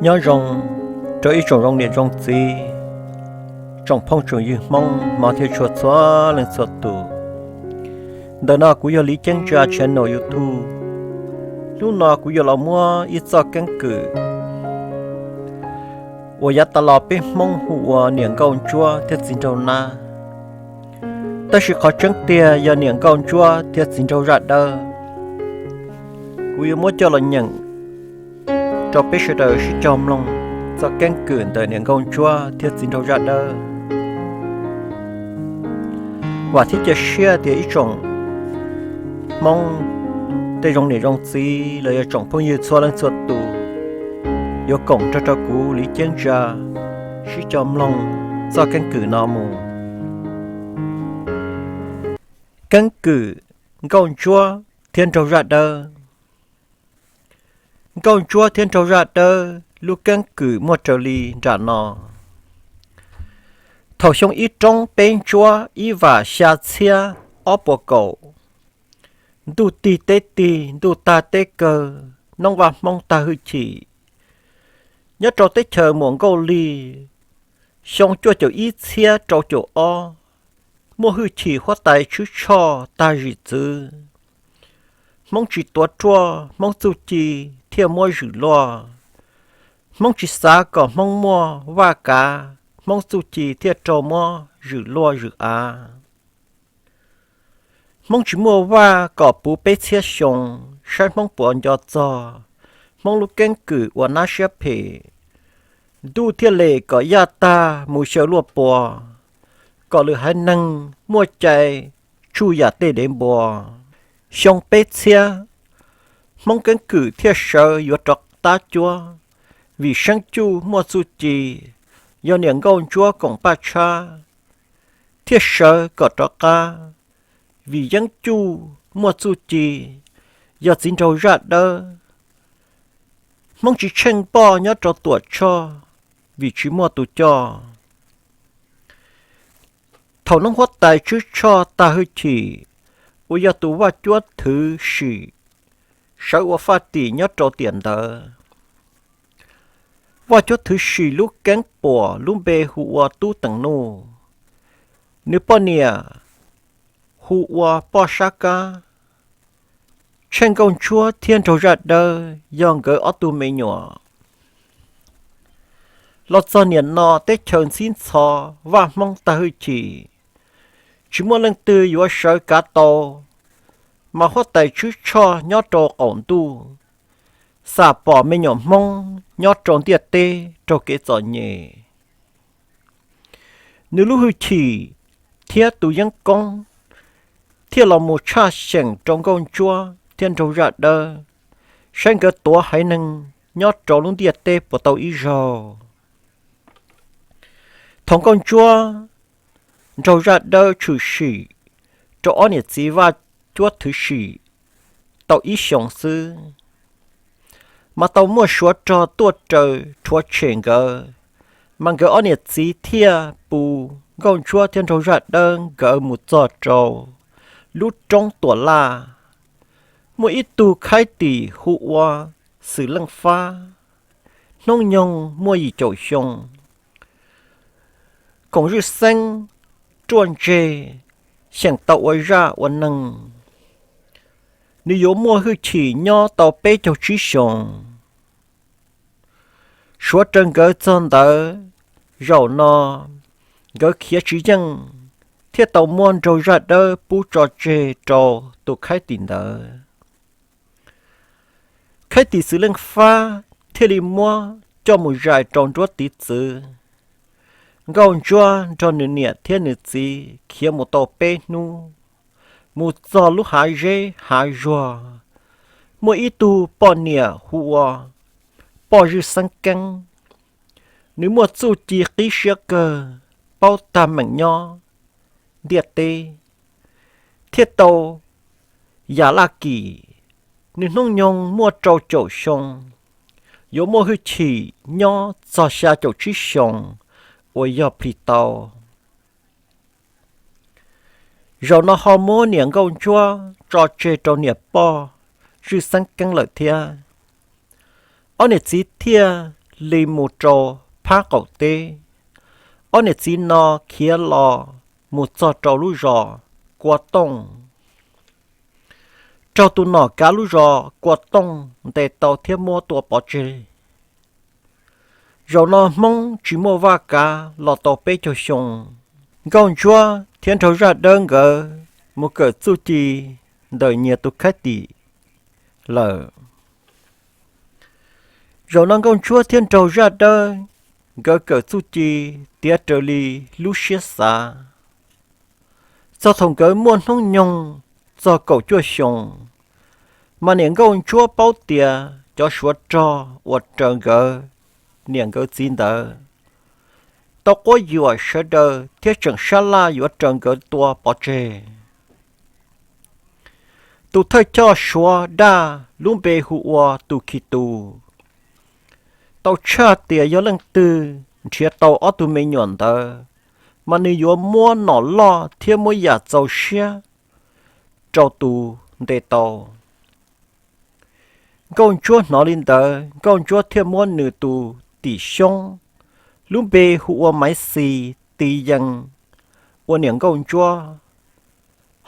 Nyob zoo rau ib tsoom zoo niam zoo txiv, tsoom phooj tsoom ywg Hmoob hmov thiab tshua txhua leej txhua tus. Ntawm no kuv yog Li Ceeb Ntsa channel YouTube. Hnub no kuv yuav los muab ib txoj keeb kwm uas yav tas los peb Hmoob hu ua niam nkauj ntsuab thiab txiv nraug nab, tab sis qhov tseeb tiag yog niam nkauj ntsuab thiab txiv nraug zaj dawb. Kuv yuav muab coj los nyeem rau peb sawv daws sib cog mloog txoj keeb kwm ntawm niam nkauj ntsuab thiab txiv nraug zaj dawb. Vam thiab cia siab tias ib tsoom Hmoob tej zoo niam zoo txiv los yog tsoom phooj ywg txhua leej txhua tus yuav koom rau rau kuv Li Ceeb Ntsa sib cog mloog txoj keeb kwm no mus. Keeb kwm nkauj ntsuab thiab nraug zaj dawb. Nkauj ntsuab thiab nraug zaj dawb lub keeb kwm muaj raws li nram no. Thaum xyoo ib roob peb ntsuab ib vam xya txhiab ob puas kaum, ntuj tig teb tig, ntuj tag teb kawg, noob vaj Hmoob tag hwj chim. Nyob rau teb chaws Muam Nkauj Li, xyoo cuaj caum ib txhiab rau caum ob, muaj hwj chim huab tais tshwj tshoj tag zim txwv. Hmoob tsis tuav ruaj, Hmoob txuj ci thiaj muab zwm luaj. Hmoob tsis xav kom Hmoob muaj vaj kav, Hmoob txuj ci thiaj raug muab zwm luaj zwm av. Hmoob tsis muaj vaj kom puv peb txhiab xyoo, saib Hmoob puas nco txog Hmoob lub keeb kwm ua nab siab phem. Ntuj thiaj lem kom yaj tag mus xyaw luaj puas, kom lwm haiv neeg muaj cai tsuj yam tej dev npua. Xyoo peb txhiab, Hmoob keeb kwm thiaj sawv yuav rov qab cuab, vim Seeb Cuj muaj txuj ci, yog niam nkauj ntsuab koom paj tshab, thiaj sawv kom rov qab, vim Yeeb Cuj muaj txuj ci, yog txiv nraug zaj dawb. Hmoob tsis tsheej npoj nyob rau Tuam Tshoj, vim tsis muaj tus coj. Thaum noob huab tais tshwj tshoj tag hwj chim, uas yog tus vaj cuab thwv sim, sawv ua faj tim nyob rau tiam ntawd. Vaj cuab thwv sim lub keeb puam lub npe hu ua Tub Teem Nuj, nws poj niam hu ua Poj Sab Kab. Tsheej nkauj ntsuab thiab nraug zaj dawb yog nkawd ob tug me nyuam. Los txog niam no teb chaws ntxhib ntxhov, vaj Hmoob tag hwj chim, tsis muaj leej twg yuav sawv kav tau, mas huab tais tshwj tshoj nyob rau qaum ntuj xam pom me nyuam Hmoob nyob rau ntiaj teb raug kev txom nyem. Nws lub hwj chim thiab tus yeeb koob thiaj los mus tshaj xyeem rau nkauj ntsuab thiab nraug zaj dawb, saib nkawd tuav haiv neeg nyob rau lub ntiaj teb puas tau ib zaug. Thaum nkauj ntsuab nraug zaj dawb tshwm sim rau ob niam txiv vaj cuab thwv sim tau ib xyoos xwb, mas tau muaj suav rog tuaj raws rhuav tshem nkawd, mas nkawd ob niam txiv thiaj pus nkauj ntsuab thiab nraug zaj dawb nkawd mus txog rau lub roob Tuam Laj. Muaj ib tug khaib tim hu ua Xwm Leej Fab, hnub nyoog muaj yim caum xyoo, koom zwj xeeb ruaj ntseg, xyeem tau ua zaj ua neeg. Nws yuav muaj hwj chim nyob tau peb caug tsib xyoos. Suav raws nkawd txog ntawd, zaum no nkawd khiav tsis yeej, thiaj tau muab nraug zaj dawb pub tso tseg rau tus khaib tim ntawd. Khaib tim Xwm Leej Fab thiaj li muab coj mus zais rau nruab tiv txwv. Nkauj ntsuab nrog nws niam thiab nws txiv khiav mus tau peb hnub, mus txog lub hav zeb hav zuag, muaj ib tug poj niam hu ua Poj Zwj Xeeb Keeb. Nws muaj txuj ci qib siab kawg, paub tag meem nyob ntiaj teb, thiaj tau yam laj kim. Nws hnub nyoog muaj rau caum xyoo, yuav muaj hwj chim nyob txog xya caum tsib xyoos uas yog plig tau. Zaum no ho muab niam nkauj ntsuab tso tseg rau niam Poj Zwj Xeeb Keeb lawm thiab. Ob niam txiv thiaj li mus rau phab qaum teb. Ob niam txiv no khiav los mus txog rau lub zos Kua Tooj, raug tus nom kav lub zos Kua Tooj ntes tau thiab muab tua pov tseg. Zaum no Hmoob tsis muaj vaj kav los tau peb caug xyoo. Nkauj Ntsuab thiab Nraug Zaj Dawb nkawd mus kawm txuj ci ntawm nyias tus khaib tim lawm. Zaum no Nkauj Ntsuab thiab Nraug Zaj Dawb nkawd kawm txuj ci tiav raws li lub siab xav. Txog thaum nkawd muaj hnub nyoog txog kaum cuaj xyoos, mas niam Nkauj Ntsuab paub tias cov Suav rog uas raws nkawd niam nkawd txiv ntawd tau quab yuam sawv daws thiab tseem sab laj yuav raws nkawd tua pov tseg. Tus thawj coj Suav Daj lub npe hu ua Tus Khi Tus tau tshaj tias yog leej twg nrhiav tau ob tug me nyuam ntawd, mas nws yuav muab nom loj thiab muab yam txaus siab rau tus ntes tau. Nkauj Ntsuab hnov li ntawd, Nkauj Ntsuab thiaj muab nws tus tim xyoob lub npe hu ua Maiv Xis tis yees ua niam Nkauj Ntsuab,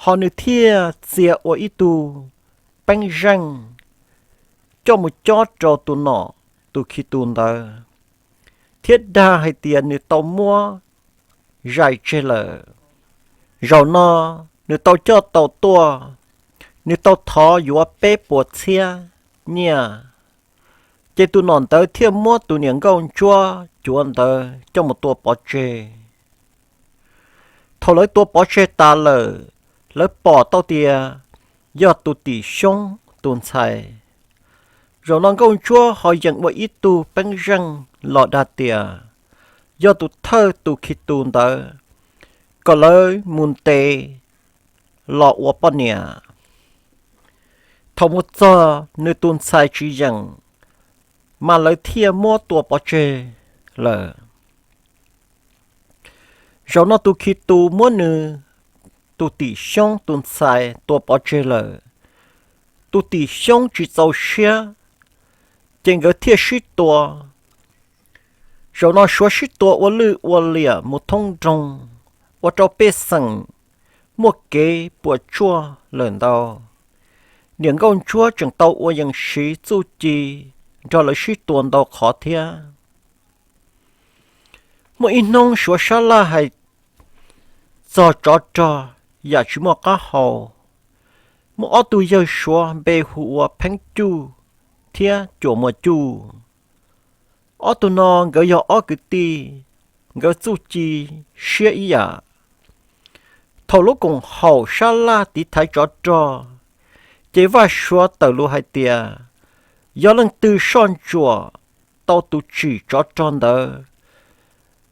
ho nws thiaj txia ua ib tug peeb zeej coj mus cob rau tus nom Tus Khi Tus ntawd, thiab dag hais tias nws tau muab zais tseg lawm. Zaum no nws tau coj tau tuaj, nws tau thov yuav peb puas txhiab nyiaj, ces tus nom ntawd thiaj muab tus niam Nkauj Ntsuab cuav ntawd coj mus tua pov tseg. Thaum lawv tua pov tseg tas lawm, lawv pom tau tias yog tus tim xyoob tus ntxhais. Zaum no Nkauj Ntsuab ho yees ua ib tug peeb zeej los dag tias yog tus thawj Tus Khi Tus ntawd kom lawv mus ntes los ua poj niam. Thaum mus txog nws tus ntxhais tsis yeem, mas lawv thiaj muab tua pov tseg lawm. Zaum no Tus Khi Tus muab nws tus tim xyoob tus ntxhais tua pov tseg lawm. Tus tim xyoob tsis txaus siab, ces nkawd thiaj sib tua. Zaum no Suav sib tua ua lwj ua liam mus thoob nroog, ua rau pej xeem muaj kev puas tsuaj lawm ntau. Niam Nkauj Ntsuab tseem tau ua yees siv txuj ci nrog lawv sib tua ntau qhov thiab. Muaj ib hnub Suav sab laj hais txog tsov rog yam tsis muaj qab hau, muaj ob tug yawg Suav npe hu ua Pheeb Cuj thiab Cuam Muas Cuj. Ob tug no nkawd yog ob kwv tij, nkawd txuj ci siab ib yam. Thaum lub koom haum sab laj tiv thaiv tsov rog, ces Vaj Suav tawm lus hais tias, yog leej twg soj ntsuam tau tus tsim tsov rog ntawd,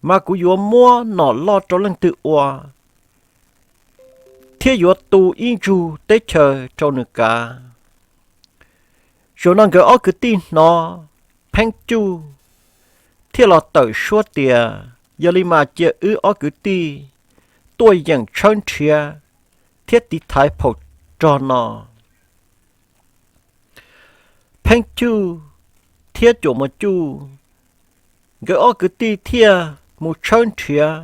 mas kuv yuav muab nom loj rau leej twg ua, thiab yuav tu ib ntsug teb chaws rau nws kav. Zaum no nkawd ob kwv tij hnov Pheeb Cuj thiaj los tawm suab tias, yog li mas cia wb ob kwv tij tuaj yeem tshawb nrhiav thiab tiv thaiv phaum rog no. Pheeb Cuj thiab Cuam Muas Cuj, nkawd ob kwv tij thiaj mus tshawb nrhiav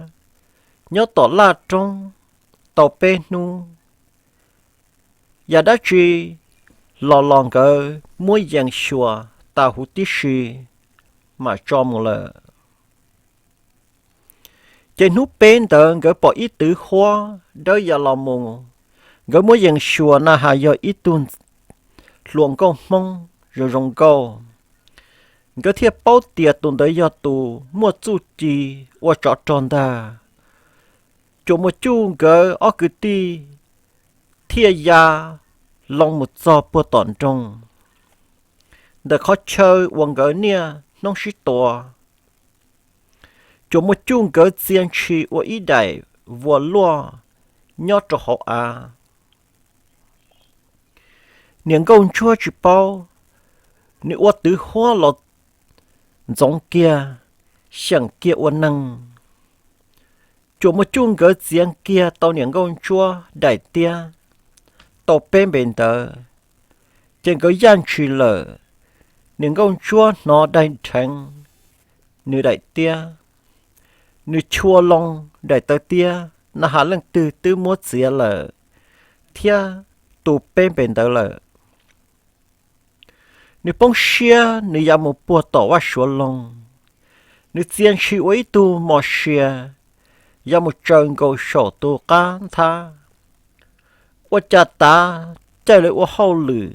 nyob tom laj roob tau peb hnub. Yam dab tsi los los nkawd muab yees xyuas tas huv tib si mam tso mus lawm. Ces hnub peb ntawd nkawd pom ib twv huab dawb ya los mus. Nkawd muab yees xyuas na has yog ib tug hluas nkauj Hmoob zoo zoo nkauj. Nkawd thiaj paub tias tus ntawd yog tus muaj txuj ci ua tsov rog ntag. Cuam Muas Cuj nkawd ob kwv tij thiaj ya loo mus txog puag tom nroog, ntawm qhov chaw uas nkawd niaj hnub sib tua. Cuam Muas Cuj nkawd txia ntshis ua ib daim vuas luaj nyob rau hauv av. Niam Nkauj Ntsuab tsis paub, nws ua twv huab los ntxoov kiag, xyeem kiag ua neeg. Cuam Muas Cuj nkawd txiav kiag tau niam Nkauj Ntsuab daim tiab tau peb npe ntawd, ces nkawd yaj ntshis lawm. Niam Nkauj Ntsuab hnov dai dheev, nws daim tiab. Nws chua loo daim taw tiab na has leej twg twb muab txiav lawm thiab tu peb npe ntawd lawm. Nws poob siab, nws ya mus puag tom Vaj Suav loo. Nws txia ntshis ua ib tug mos sia, ya mus tsaws nkaus saum tus qab nthab. Ua cas tav caij lawv ua hauj lwm,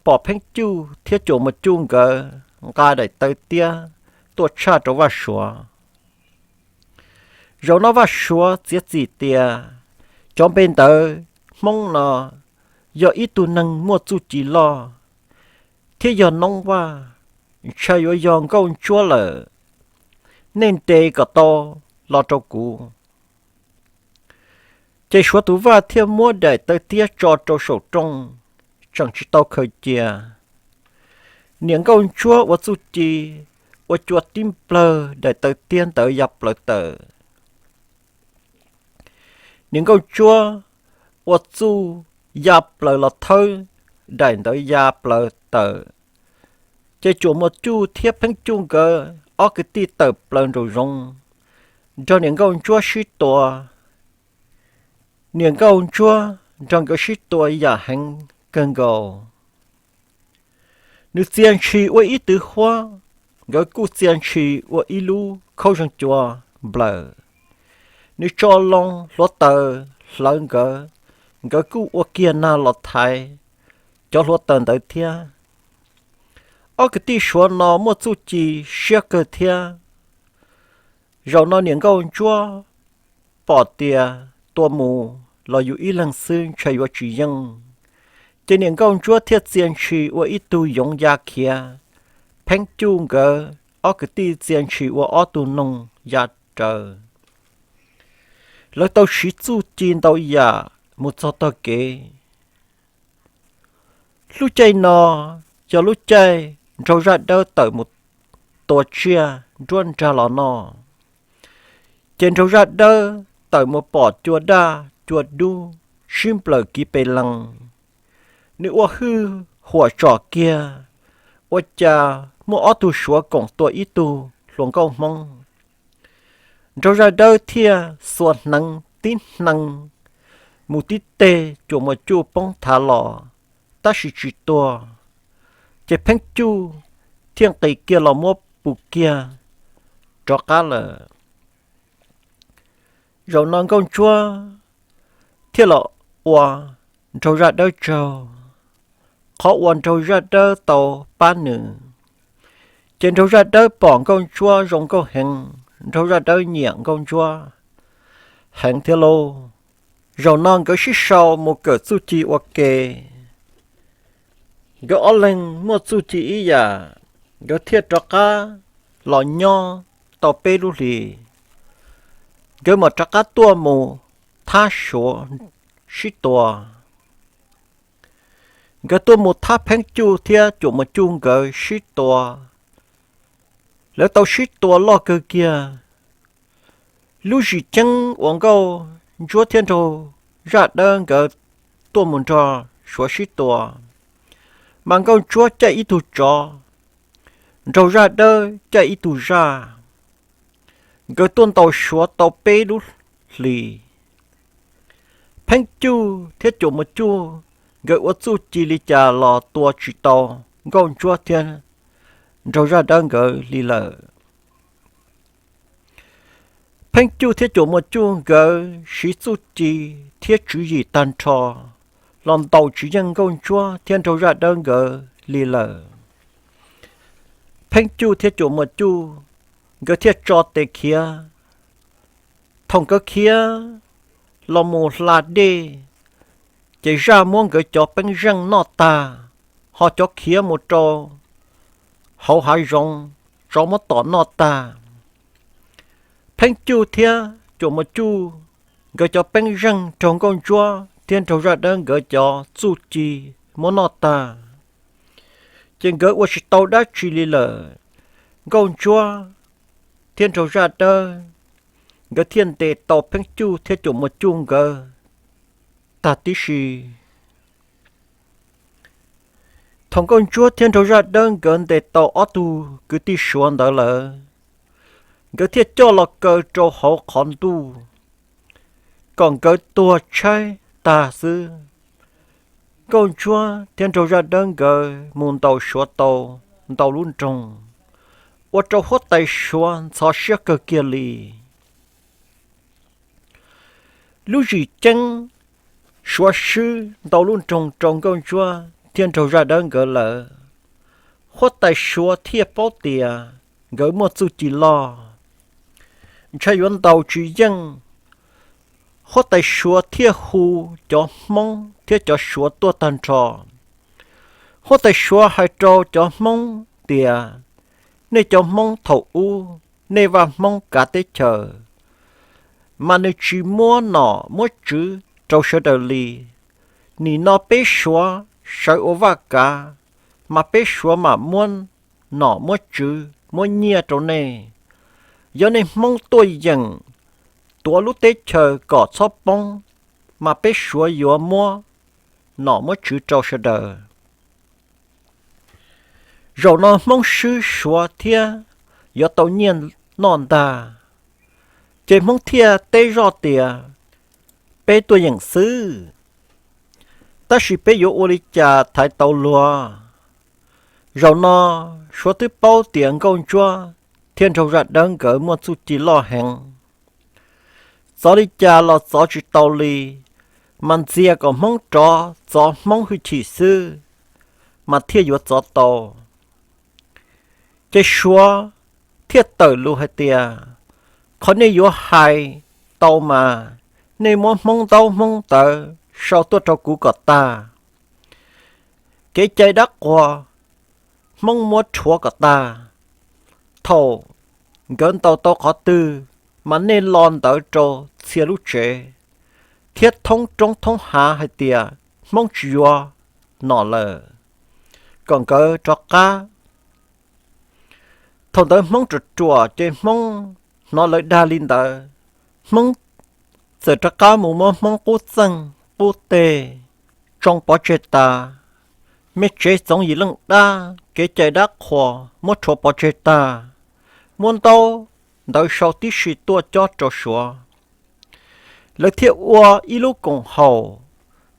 pom Pheeb Cuj thiab Cuam Muas Cuj nkawd nqa daim taw tiab tuaj tshaj rau Vaj Suav. Zaum no Vaj Suav txiav txim tias cov npe ntawd Hmoob no yog ib tug neeg muaj txuj ci loj thiab yog Noob Vaj, ntshai yuav yog Nkauj Ntsuab lawm. Nej ntes kom tau los rau kuv. Ces Suav tus vaj thiaj muab daim taw tiab tso rau saum rooj, tseem tsis tau khaws cia. Niam Nkauj Ntsuab ua txuj ci, ua cua tib nplawg daim taw tiab ntawd ya plaws tawm. Niam Nkauj Ntsuab ua txuj ya plaws los thawb daim ntawd ya plaws tawm, ces Cuam Muas Cuj thiab Pheeb Cuj nkawd ob kwv tij tawm plaws nraum zoov nrog niam Nkauj Ntsuab sib tua. Niam Nkauj Ntsuab nrog nkawd sib tua yam heev kawg nkaus. Nws txia ntshis ua ib tug huab, nkawd kuj txia ntshis ua ib lub khaub zeeg cua nplawm. Nws tso loo hluav taws hlawv nkawd, nkawd kuj ua kiag nag los thaiv cov hluav taws ntawd thiab. Ob kwv tij Suav no muaj txuj ci siab kawg thiab. Zaum no niam Nkauj Ntsuab pom tias tua mus los yus ib leeg xwb ntshai yuav tsis yeej, ces niam Nkauj Ntsuab thiaj txia ntshis ua ib tug yoov ya khiav. Pheeb Cuj nkawd ob kwv tij txia ntshis ua ob tug noog ya raws. Lawv tau siv txuj ci ntau yam mus txog tog kev. Lub caij no yog lub caij Nraug Zaj Dawb tawm mus tua tsiaj nruab nrag los noj. Ces Nraug Zaj Dawb tawm mus pom cua daj cua dub sib nplawm kiv pes lees. Nws ua hwj huam tsom kiag, ua cas muaj ob tug Suav koom tua ib tug hluas nkauj Hmoob. Nraug Zaj Dawb thiaj xuas hneev tib hneev mus tib teg, Cuam Muas Cuj poob thav los, tab sis tsis tuag. Ces Pheeb Cuj thiaj nqis kiag los muab pus kiag rov qab lawm. Zaum no Nkauj Ntsuab thiaj los ua Nraug Zaj Dawb tsaug, qhov uas Nraug Zaj Dawb tau pab nws. Ces Nraug Zaj Dawb pom Nkauj Ntsuab zoo nkauj heev, Nraug Zaj Dawb nyiam Nkauj Ntsuab heev thiab lauj. Zaum no nkawd sib sau mus kawm txuj ci ua ke. Nkawd ob leeg muaj txuj ci ib yam, nkawd thiaj rov qab los nyob tau peb lub hlis. Nkawd mam rov qab tuaj mus thab Suav sib tua. Nkawd tuaj mus thab Pheeb Cuj thiab Cuam Muas Cuj nkawd sib tua. Lawv tau sib tua loj kawg kiag. Lub zim ceeb uas Nkauj Ntsuab thiab Nraug Zaj Dawb nkawd tuaj mus nrog Suav sib tua, mas Nkauj Ntsuab caij ib tug tsov, Nraug Zaj Dawb caij ib tug zaj. Nkawd tuaj ntaus Suav tau peb lub hlis. Pheeb Cuj thiab Cuam Muas Cuj nkawd ua txuj ci li cas los tua tsis tau Nkauj Ntsuab thiab Nraug Zaj Dawb nkawd li lawm. Pheeb Cuj thiab Cuam Muas Cuj nkawd siv txuj ci thiab tswv yim tag nrho los ntaus tsis yeej Nkauj Ntsuab thiab Nraug Zaj Dawb nkawd li lawm. Pheeb Cuj thiab Cuam Muas Cuj nkawd thiaj tso tes khiav. Thaum nkawd khiav los mus hla dej, ces zaj muab nkawd cov peeb zeej noj tag, ho cov khiav mus rau hauv hav zoov, tsov muab tom noj tag. Pheeb Cuj thiab Cuam Muas Cuj nkawd cov peeb zeej raug Nkauj Ntsuab thiab Nraug Zaj Dawb nkawd cov txuj ci muab noj tag, ces nkawd ua tsis tau dab tsi li lawm. Nkauj Ntsuab thiab Nraug Zaj Dawb nkawd thiaj ntes tau Pheeb Cuj thiab Cuam Muas Cuj nkawd tag tib si. Thaum Nkauj Ntsuab thiab Nraug Zaj Dawb nkawd ntes tau ob tug kwv tij Suav ntawd lawm, nkawd thiaj coj los kaw rau hauv qhov ntuj kom nkawd tuag tshaib tag xwb. Nkauj Ntsuab thiab Nraug Zaj Dawb nkawd mus ntaus Suav tau ntau lub nroog, ua rau huab tais Suav ntxhov siab kawg kiag li. Lub zim ceeb Suav swb ntau lub nroog rau Nkauj Ntsuab thiab Nraug Zaj Dawb nkawd lawm, huab tais Suav thiaj paub tias nkawd muaj txuj ci loj, ntshai yuav ntaus tsis yeej. Huab tais Suav thiaj hu cov Hmoob thiab cov Suav tuaj tag nrho. Huab tais Suav hais rau cov Hmoob tias, nej cov Hmoob thaum ub, nej vaj Hmoob kav teb chaws, mas nws tsis muab nom muab tswv rau sawv daws li. Nim no peb Suav sawv ua vaj kav, mas peb Suav mam muab nom muab tswv muab nyiaj rau nej. Yog nej Hmoob tuaj yeem tuav lub teb chaws kom txhob poob, mas peb Suav yuav muab nom muab tswv rau sawv daws. Zaum no Hmoob swb Suav thiab yuav tau nyiaj noj ntag, ces Hmoob thiaj teb zoj tias, peb tuaj yeem xwb, tab sis peb yuav ua li cas thaiv tau luag? Zaum no Suav twb paub tias Nkauj Ntsuab thiab Nraug Zaj Dawb nkawd muaj txuj ci loj heev, txov li cas los txov tsis tau li, mas ntxias kom Hmoob rov txov Hmoob hwj chim xwb, mas thiaj yuav txov tau. Ces Suav thiaj tawm lus hais tias, qhov nej yuav hais tau mas, nej muab Hmoob ntaub Hmoob ntawv sau tuaj rau kuv kom tag. Kev cai dab qhuas Hmoob muab rhuav kom tag. Thaum nkawd ntaus tau qhov twg, mas nej lo ntawv rau txhia lub tsev thiab thoob roob thoob hav hais tias Hmoob tsis yuav nom lawm, kom nkawd rov qab. Thaum ntawd Hmoob ruam ruam ces Hmoob hnov lawv dag li ntawd, Hmoob txawm rov qab mus muab Hmoob qub txeej qub teg tsoo pov tseg tas, me tsev txoov yim leej dab, kev cai dab qhuas muab rhuav pov tseg tag, muab ntaub ntawv sau tib si tuaj cob rau Suav. Lawv thiaj ua ib lub koom haum,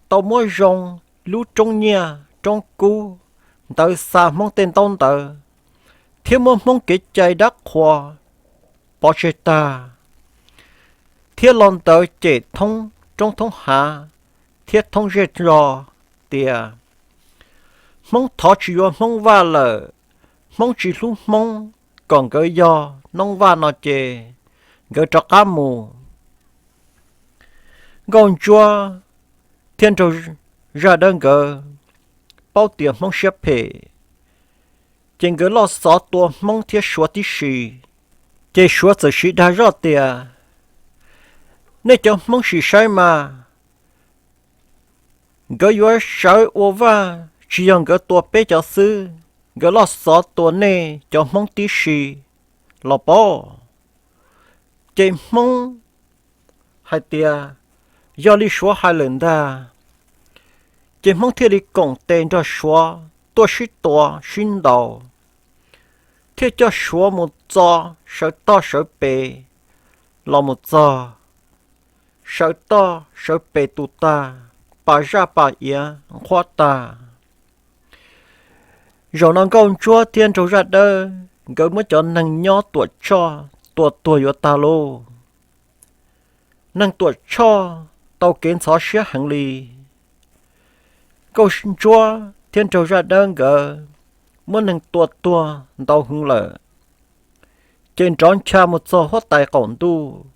tau muab zoo lub roob nyiaj roob kub ntawd xa Hmoob tej ntaub ntawv, thiab muab Hmoob kev cai dab qhuas pov tseg tag, thiab lo ntawv cem thoob roob thoob hav thiab thoob zej zos tias Hmoob thov tsis yuav Hmoob Vaj lawm, Hmoob tsis hlub Hmoob, kom nkawd yog Noob Vaj no ces nkawd rov qab mus. Nkauj Ntsuab thiab Nraug Zaj Dawb nkawd paub tias Hmoob siab phem, ces nkawd loj xov tua Hmoob thiab Suav tib si. Ces Suav txawm siv dag zoj tias, nej cov Hmoob sim saib mas, nkawd yuav sawv ua vaj tsis yog nkawd tua peb cov xwb, nkawd loj xov tua nej cov Hmoob tib si los pob. Ces Hmoob hais tias, yog li Suav hais lawm ntag. Ces Hmoob thiaj li koom tes nrog Suav tuaj sib tua sib ntaus, thiaj coj Suav mus txo sawv toj sawv pes los mus txog, sawv toj sawv pes tu tag, pas zaj pas iav nqhuab tag. Zaum no Nkauj Ntsuab thiab Nraug Zaj Dawb nkawd muab cov neeg nyob Tuam Tshoj tua tuag yuav tag lauj. Neeg Tuam Tshoj tau kev ntxhov siab heev li. Nkauj Ntsuab thiab Nraug Zaj Dawb nkawd muab neeg tua tuag ntau heev lawm, ces nrov ncha mus txog huab tais qaum ntuj.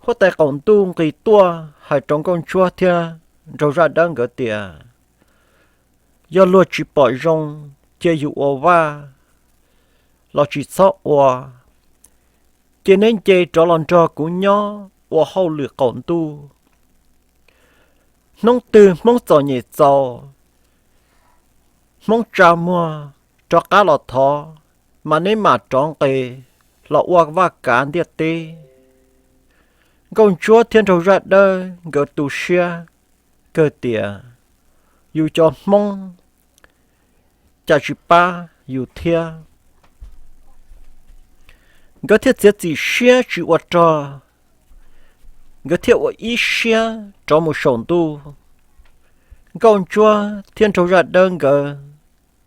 Huab tais qaum ntuj nqis tuaj hais rau Nkauj Ntsuab thiab Nraug Zaj Dawb nkawd tias, yog luag tsis pom zoo cia yus ua vaj los tsis txhob ua, ces neb nce rov los nrog kuv nyob ua hauj lwm qaum ntuj. Hnub twg Hmoob txom nyem txaus, Hmoob tsa muag rov qab los thov, mas neb mam rov nqes los ua vaj kav ntiaj teb. Nkauj Ntsuab thiab Nraug Zaj Dawb nkawd tu siab kawg tias, yus cov Hmoob cas tsis pab yus thiab. Nkawd thiaj txiav txim siab tsis ua rog, nkawd thiaj ua ib siab rov mus saum ntuj. Nkauj Ntsuab thiab Nraug Zaj Dawb nkawd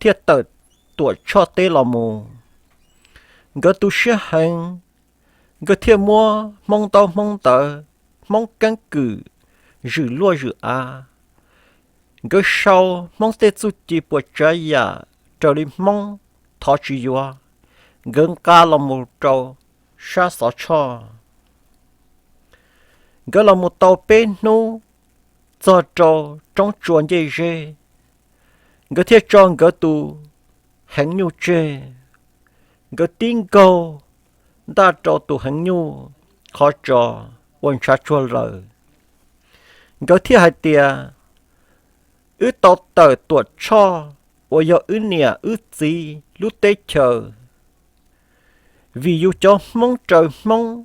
thiaj tawm Tuam Tshoj teb los mus. Nkawd tu siab heev, nkawd thiaj muab hmoob ntaub hmoob ntawv, hmoob keeb kwm, zwm luaj zwm av, nkawd sau hmoob tej txuj ci puas tsav yam raws li hmoob thov tsis yuav, nkawd nqa los mus rau sab Xov Tshoj. Nkawd los mus tau peb hnub, txog rau roob tsua ncej zeb, nkawd thiaj tso nkawd tus heev nyuj tseg. Nkawd tib nkaug ntaj rau tus heev nyuj qhov tsos ua ntshav tsuag lawm. Nkawd thiaj hais tias, wb tau tawm Tuam Tshoj uas yog wb niam wb txiv lub teb chaws, vim yus cov hmoob raws hmoob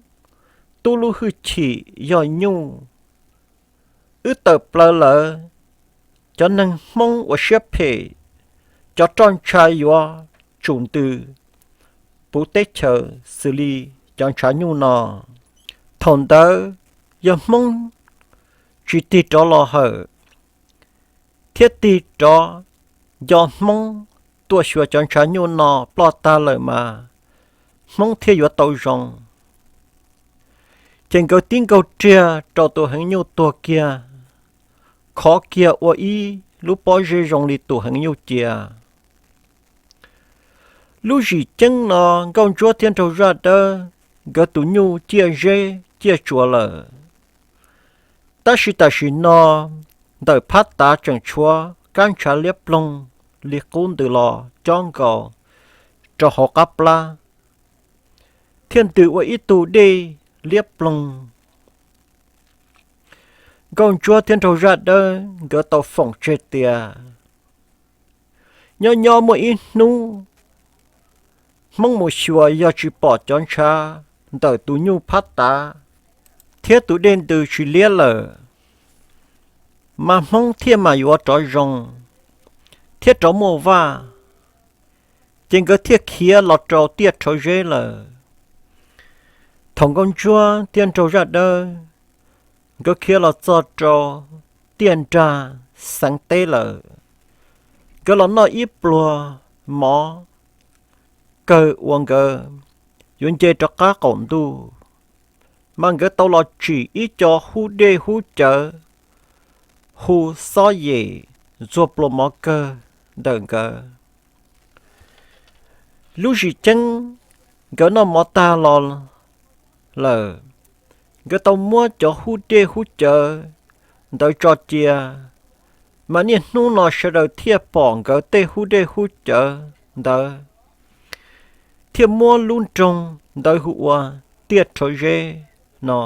tub lub hwj chim yog nyuj. Wb tawm plaws lawm, cov neeg hmoob ua siab phem, cov roj ntsha yuav tsum ntws puv teb chaws xws li cov ntshav nyuj no. Thaum ntawd yog hmoob tsis tig rov los hawm thiab tig rov nco hmoob tuaj xyuas cov ntshav nyuj no ploj tag lawm mas hmoob thiaj yuav tau zoo. Ces nkawd tib nkaug riag rau tus heev nyuj tuag kiag, khov kiag ua ib lub pob zeb zoo li tus heev nyuj cia. Lub zim ceeb no Nkauj Ntsuab thiab Nraug Zaj Dawb nkawd tus nyuj ciaj zeb ciaj tsuas lawm. Tab sis tam sim no ntawm phab tav tseem tshuav kab ntshav liab ploog li qub ntws los cob nkaus rau hauv qab plab, thiaj ntws ua ib tug dej liab ploog. Nkauj Ntsuab thiab Nraug Zaj Dawb nkawd tau foom tseg tias, nyob nyob muaj ib hnub hmoob mus xyuas yog tsis pom cov ntshav ntawm tus nyuj phab tav thiab tus dej ntws tsis liab lawm, mas hmoob thiaj mam yuav rov zoo thiab rov muaj vaj. Ces nkawd thiaj khiav los rau tiaj rhawv zeb lawm. Thaum Nkauj Ntsuab thiab Nraug Zaj Dawb nkawd khiav los txog rau tiaj nrag xeev teb lawm, nkawd los noj ib pluag mov kawg uas nkawd yuav nce rov qab qaum ntuj, mas nkawd tau los tsim ib co hub dej hub cawv hu xob yem ntxuag pluas mov kawg ntawm nkawd. Lub zim ceeb nkawd noj mov tag los lawm, nkawd tau muab cov hub dej hub cawv ntawd tso cia, mas niaj hnub no sawv daws thiaj pom nkawd tej hub dej hub cawv ntawd, thiaj muab lub nroog ntawd hu ua tiaj rhawv zeb no.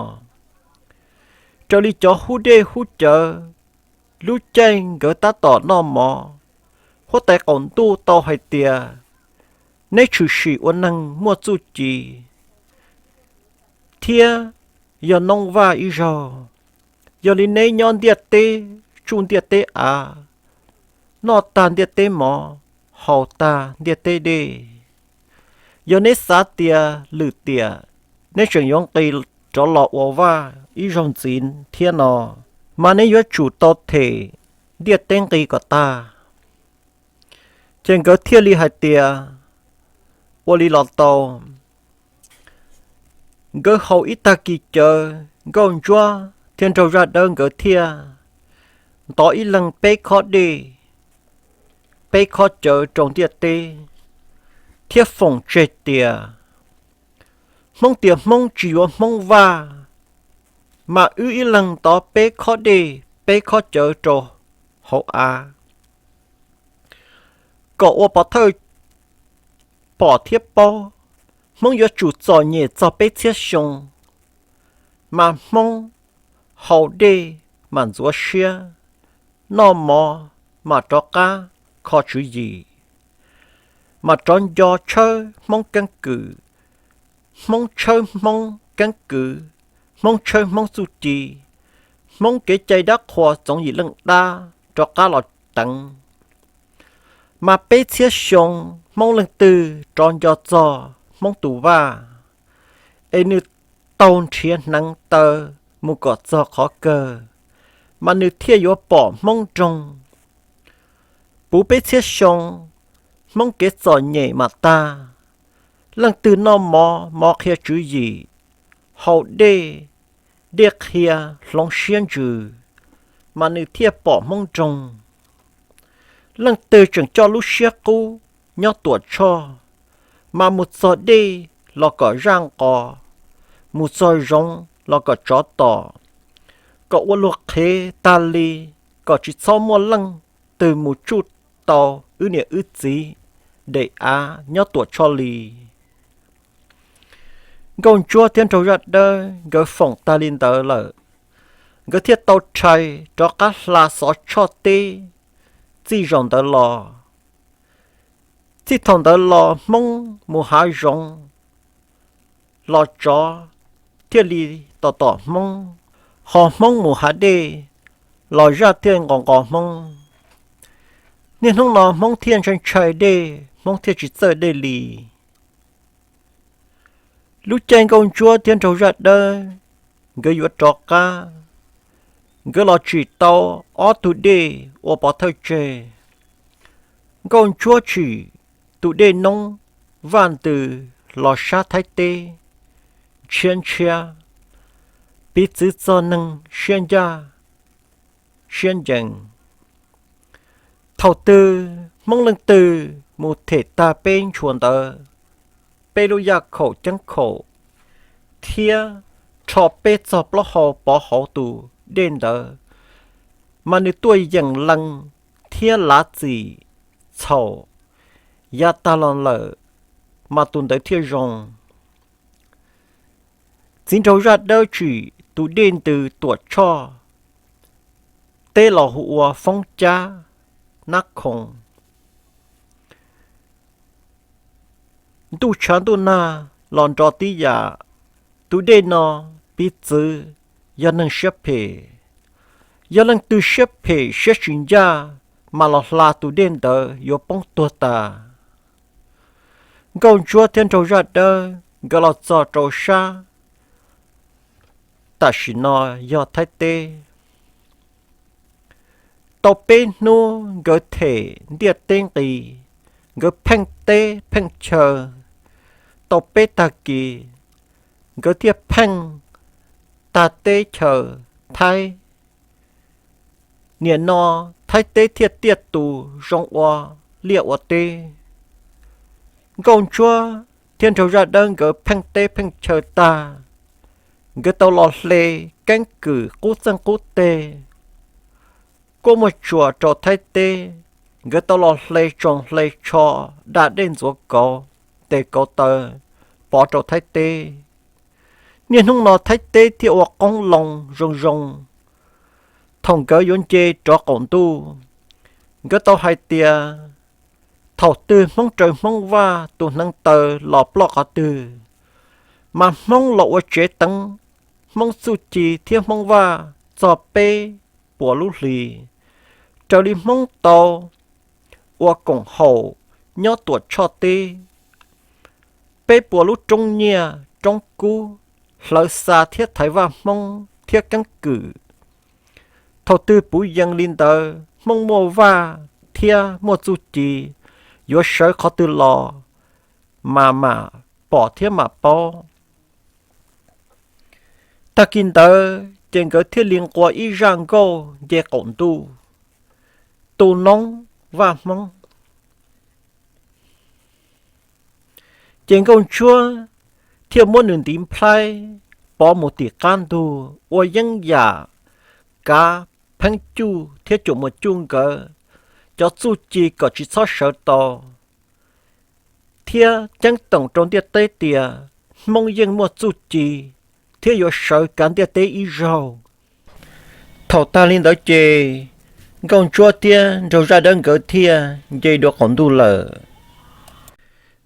Raws li cov hub dej hub cawv, lub caij nkawd tab tom noj mov, huab tais qaum ntuj tau hais tias, neb tshwm sim ua neeg muaj txuj ci thiab yog noob vaj ib zaug. Yog li neb nyob ntiaj teb tsuj ntiaj teb av, noj tag ntiaj teb mov, haus tag ntiaj teb dej. Yog neb xav tias lwm tiam neb tseem yuav nqis rov los ua vaj ib zaug ntxiv thiab no, mas neb yuav tsum tau them ntiaj teb nqi kom tag. Ces nkawd thiaj li hais tias, ua li los tau. Nkawd haus ib tag kis cawv, Nkauj Ntsuab thiab Nraug Zaj Dawb nkawd thiaj ntov ib leeg peb khob dej, peb khob cawv rau ntiaj teb, thiab foom tseg tias, Hmoob tias Hmoob tsis yuav Hmoob vaj, mas wb ib leeg ntov peb khob dej peb khob cawv rau hauv av, kom ua pov thawj pom thiab paub. Hmoob yuav tsum txom nyem txog peb txhiab xyoo, mas Hmoob haus dej mam ntxuav siab, noj mov mam rov qab kho tswv yim, mam rov nco tshawb Hmoob keeb kwm, Hmoob tshawb Hmoob keeb kwm, Hmoob tshawb Hmoob txuj ci, Hmoob kev cai dab qhuas txoov yim leej dab rov qab los teev. Mas peb txhiab xyoo Hmoob leej twg rov nco txog Hmoob tus vaj, es nws tau nrhiav hneev taw mus kom txog qhov kawg, mas nws thiaj yuav pom Hmoob nroog. Puv peb txhiab xyoo, Hmoob kev txom nyem mam tag, leej twg noj mov mov qhia tswv yim, haus dej dej qhia hloov siab ntsws, mas nws thiaj pom Hmoob nroog. Leej twg tseem coj lub siab qub nyob Tuam Tshoj, mas mus txog dej los kom zaj nqos, mus txog zoov los kom tsov tom, kom ua luag qhev tag li, kom tsis txhob muaj leej twg mus tsuj tau wb niam wb txiv daim av nyob Tuam Tshoj li. Nkauj Ntsuab thiab Nraug Zaj Dawb nkawd foom tag li ntawd lawm, nkawd thiaj tau rhais rov qab hla xov tshoj teb txij zaum ntawd los. Txij thaum ntawd los Hmoob mus hav zoov los tsov thiaj li tom tom Hmoob, ho Hmoob mus hav dej los zaj thiaj nqos nqos Hmoob. Niaj hnub no Hmoob thiaj ntshai ntshai dej, Hmoob thiaj tsis txawj dej li. Lub caij Nkauj Ntsuab thiab Nraug Zaj Dawb nkawd yuav rov qab, nkawd los tsim tau ob tug dej ua pov thawj tseg. Nkauj Ntsuab tsim tus dej noob vaj ntws los sab Thaib teb, ntshiab ntshiab, piv txwv txog neeg siab ncaj siab ncees. Thaum twg Hmoob leej twg mus them tag peb ntshua ntawd, peb lub yaj khaum ceeb khaum, thiab rho peb txog plaub hau pov hauv tus dej ntawd, mas nws tuaj yeem lees thiab lav txim txhaum yav tag los lawm, mas tus ntawd thiaj zoo. Txiv Nraug Zaj Dawb tsim tus dej ntws Tuam Tshoj, teb los hu ua Foob Cab Nab Khoom. Ntuj tshav ntuj nag los nrov tib yam, tus dej no piv txwv yog neeg siab phem. Yog leej twg siab phem siab tsis ncaj, mas los hla tus dej ntawd yuav poob tuag tas. Nkauj Ntsuab thiab Nraug Zaj Dawb nkawd los txog rau sab tam sim no yog Thaib teb. Tau peb hnub nkawd them ntiaj teb nqis, nkawd pheej teb pheej chaw. Tau peb tag kis, nkawd thiaj pheej tag teb chaws Thaib. Nim no Thaib teb thiaj tiaj tus zoo ua liaj ua teb. Nkauj Ntsuab thiab Nraug Zaj Dawb nkawd pheej teb pheej chaw tag, nkawd tau los hle keeb kwm qub txeej qub teg, kuaj muaj tsuas rau Thaib teb. Nkawd tau los hle tsoos hle tsho, da dej ntxuav kauv, tes kauv taw pov rau Thaib teb. Niaj hnub no Thaib teb thiaj ua qoob loo zoo zoo. Thaum nkawd yuav nce rov qaum ntuj, nkawd tau hais tias thaum twg Hmoob raws Hmoob Vaj tus hneev taw los ploj qhov twg, mas Hmoob los ua tsev teev Hmoob txuj ci thiab Hmoob Vaj txog peb puas lub hlis, raws li Hmoob tau ua koom haum nyob Tuam Tshoj teb. Peb puas lub roob nyiaj roob kub hlawv xa thiab thaiv Vaj Hmoob thiab keeb kwm. Thaum twg puv yees li ntawd, Hmoob muaj vaj thiab muaj txuj ci, yuav sawv qhov twg los mas mam pom thiab mam paub. Tag kis ntawd ces nkawd thiaj li nqua ib zaj nkauj nce qaum ntuj, tu noob Vaj Hmoob. Ces Nkauj Ntsuab thiaj muab nws ntiv nplhaib pov mus tim qab ntug ua yeeb yam kav Pheeb Cuj thiab Cuam Muas Cuj nkawd cov txuj ci kom tsis txhob sawv tau, thiab ceeb toom rau ntiaj teb tias Hmoob yeej muaj txuj ci thiab yuav sawv kav ntiaj teb ib zaug. Thaum tag li ntawd ces Nkauj Ntsuab thiab Nraug Zaj Dawb nkawd thiaj nce dua qaum ntuj lawm.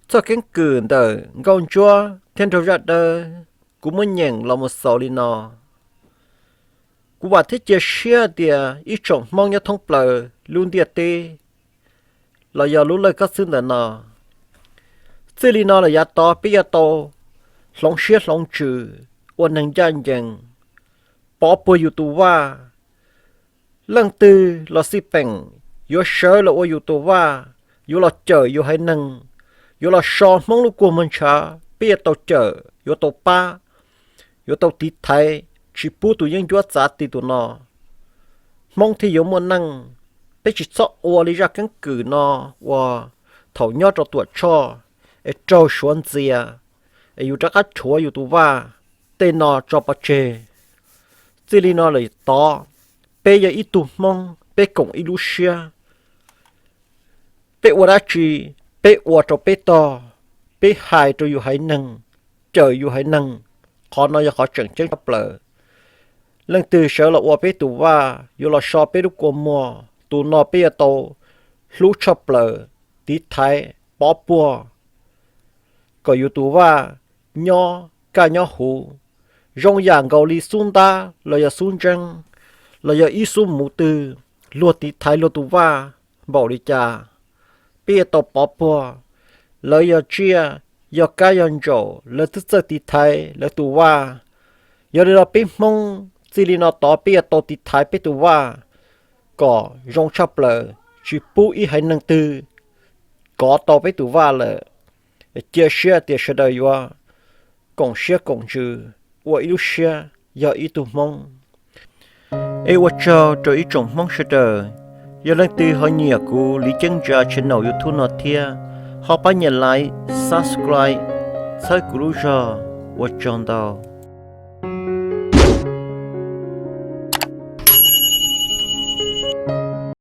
Txoj keeb kwm ntawm Nkauj Ntsuab thiab Nraug Zaj Dawb kuv muab nyeem los mus xaus li no. Kuv vam thiab cia siab tias ib tsoom Hmoob nyob thoob plaws lub ntiaj teb los yog lub lawj kab xwb ntawm no, txij li no lawm yav tod peb yuav tau hloov siab hloov ntsws, ua neeg ncaj ncees, pov puag yus tus vaj. Leej twg los xij peem yuav sawv los ua yus tus vaj, yuav los cawm yus haiv neeg, yuav los so Hmoob lub kua muag ntshav, peb yuav tau cawm, yuav tau pab, yuav tau tiv thaiv, tsis pub tus yeeb ncuab txav ti tus no, Hmoob thiaj yuav muaj neej. Peb tsis txhob ua li zaj keeb kwm no uas thaum nyob rau Tuam Tshoj es raug Suav ntxias, es yus rov qab rhuav yus tus vaj, tej no tso pov tseg. Txij li no lawm tod, peb yog ib tug Hmoob, peb koom ib lub siab, peb ua dab tsi, peb ua rau peb tog, peb hais rau yus haiv neeg, cawm yus haiv neeg, qhov no yog qhov tseem ceeb tshaj plaws. Leej twg sawv los ua peb tus vaj, yuav los so peb lub kua muag, tus no peb yuav tau hlub tshaj plaws, tiv thaiv, pov puag, kom yus tus vaj nyob kaj nyob huv, zoo yam nkaus li xub ntab los yog xub ntseeb, los yog ib xub muv twg, luag tiv thaiv luag tus vaj npaum li cas, peb yuav tau pov puag. Lawv yog tsiaj, yog kab yog ntsaum, lawv twb txawj tiv thaiv lawv tus vaj. Yog li no peb Hmoob txij li no tod peb yuav tau tiv thaiv peb tus vaj kom zoo tshaj plaws, tsis pub ib haiv neeg twg kov tau peb tus vaj lawm. Cia siab tias sawv daws yuav koom siab koom ntsws, ua ib lub siab, yog ib tug Hmoob. Es ua tsaug rau ib tsoom Hmoob sawv daws. Yog leej twg ho nyiam kuv Liv Ceeb Ntsa channel YouTube no thiab, ho pab nyem like, subscribe, txhawb kuv lub zog. Ua tsaug ntau.